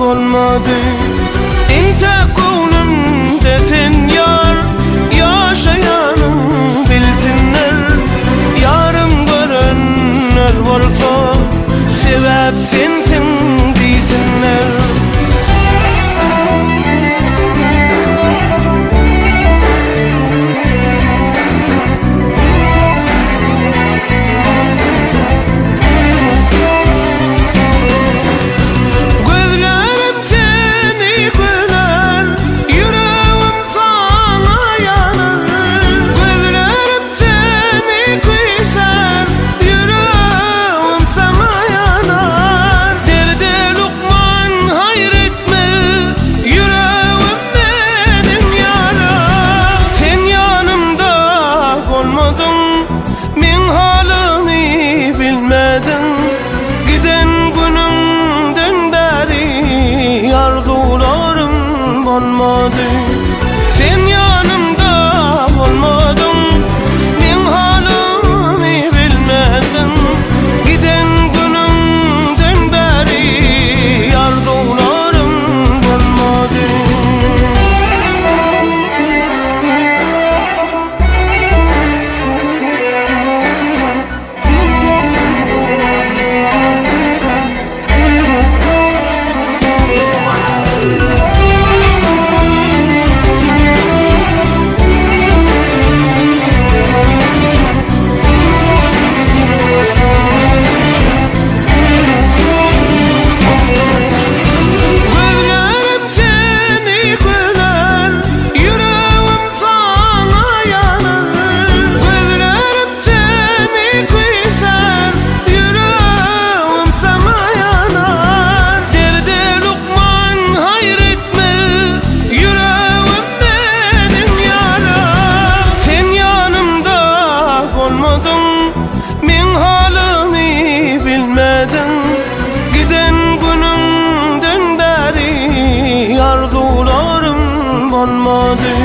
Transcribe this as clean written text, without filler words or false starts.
bolmady. Entäk göwnümde sen ýar, ýaşaýanyň bilsinler. Ýarym görenler bolsa, sebäp sensiň diýsinler. Gözlerim seni görer, ýüregim saňa ýanar. Gözlerim seni küýsär, ýüregim saňa ýanar. Derde lukman haýyr etme, ýüregim meniň ýara. Sen ýanymda bolmadyň, Meň halymy bilmediň Giden günüňden bäri Arzuwlarym bolmady Sen ýanymda bolmadyň Meň halymy bilmediň Giden günüňden bäri Arzuwlarym bolmady. Gözlerim seni görer, ýüregim Saňa ýanar Gözlerim seni küýsär Ýüregim saňa ýanar Derde lukman haýyr etme Ýüregim meniň ýara Sen ýanymda bolmadyň Meň halymy bilmediň Giden günüňden bäri arzuwlarym bolmady.